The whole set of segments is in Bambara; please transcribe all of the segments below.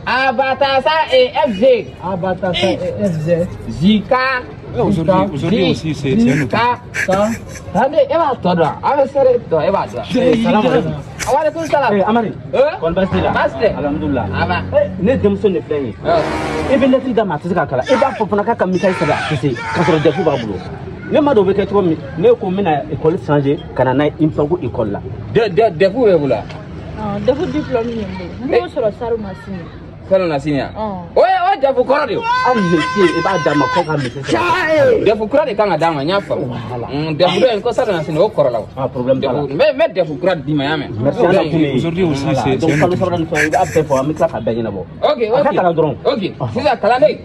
A Batasa E F G. A Batasa E F G. J K. Aujourd'hui aussi c'est un autre. K. K. Allez, e b'a tɔ dɔn. A bɛ sere dɔn, e b'a dɔn. Salam alaikum. Wa alaikum salam. Amari. Kɔni baasi t'i la? Baasi tɛ. Alhamdulillah. A ba. Ne denmuso de filɛ nin ye. E bɛ lɛtiri d'a ma, a tɛ se k'a kalan. E b'a fɔ fana k'a ka misali sɛbɛn, a tɛ se. K'a sɔrɔ DEF b'a bolo. Ne ma dɔn o bɛ kɛ cogo min, ne ko n bɛna école changer ka na n'a ye INPAGO école la. DEF b'e bolo wa? DEF diplôme bɛ n bolo. N b'o sɔrɔ salon na sini. Salon na sini yan? O ye DEF kɔrɔ de ye. Hali métier i b'a d'a ma fo ka métier sɔrɔ. DEF kura de kan ka d'a ma, n y'a faamu. DEF dɔ in ko salon na sini o kɔrɔ la o. Ah, problème t'a la. N bɛ DEF kura d'i ma, y'a mɛn. Merci, ala kun ye. Aujourd'hui aussi c'est donc kalo saba ni fɛn i b'a bɛɛ fɔ, an bɛ tila k'a bɛɛ ɲɛnabɔ. Ok ok. A ka kalan dɔrɔn. Ok, sisan kalanden.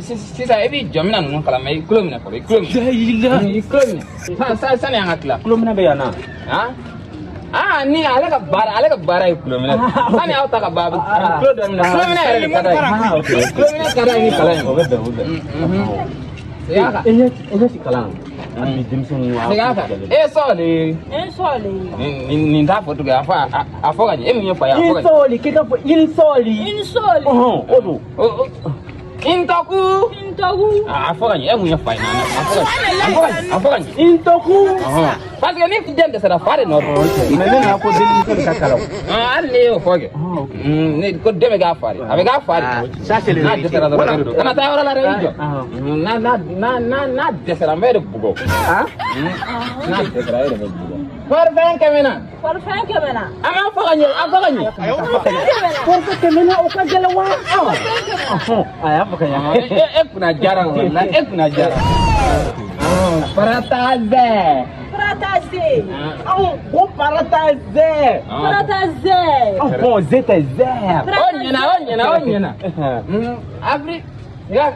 Sisan e b'i jɔ, n bɛna ninnu kalan, mais i tulo minɛ fɔlɔ, i tulo minɛ. I tulo minɛ. Sani an ka tila. Tulo minɛ bɛ yan na. Ah, ni ale ka baara ye tulo minɛ. Sani aw ta ka ban, a tulo dɔ minɛ. Tulo minɛ yɛrɛ de ka d'a ye. Tulo minɛ ka d'a ye ni kalan ye. O bɛ bɛn, o bɛ bɛn. Segin a kan. E ɲɛ ti kalan. Hali bi denmisɛnninw. Segin a kan. E sɔɔli. E sɔɔli. Nin t'a fɔ tugun, a fɔ ka ɲɛ. E min ye fa ye, a fɔ ka ɲɛ. I sɔɔli, k'i ka fɔ i sɔɔli. I sɔɔli. O don. Intoku. Intoku. A fɔ ka ɲɛ, e mun ye fa ye? A fɔ ka ɲɛ. Intoku. Parce que ni den dɛsɛra, fa de nɔ don. Mais ne nana ko denmuso bɛ ka kalan. Hali ne y'o fɔ kɛ. Ne ko den bɛ k'a fa de. A bɛ k'a fa de. Ça c'est le. N'a dɛsɛra dɔrɔn e de don. Kana taa yɔrɔ la dɛ, i jɔ. N'a dɛsɛra, n bɛ de bugɔ. N'a dɛsɛra, e de bɛ bugɔ. Forfait kɛmɛ na. Forfait kɛmɛ na. A m'a fɔ ka ɲɛ, a fɔ ka ɲɛ. Forfait kɛmɛ na, o ka gɛlɛn wa? A y'a fɔ ka ɲɛ. E kunna jara walahi, e kunna jara. Farata zɛ. Farata zɛ. Ko farata zɛ. Farata zɛ. Bon, zɛ tɛ zɛ. O ɲɛna, o ɲɛna, o ɲɛna. Afrique,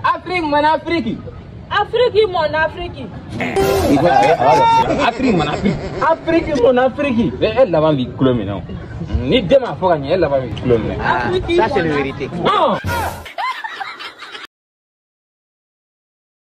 Afrique, mon Afrique. Afrique, mon Afrique. Afrique, mon Afrique. Afrique, mon Afrique. E laban b'i tulo minɛ o. Ni den m'a fɔ ka ɲɛ, e laban b'i tulo minɛ. Afrique, ça c'est la vérité.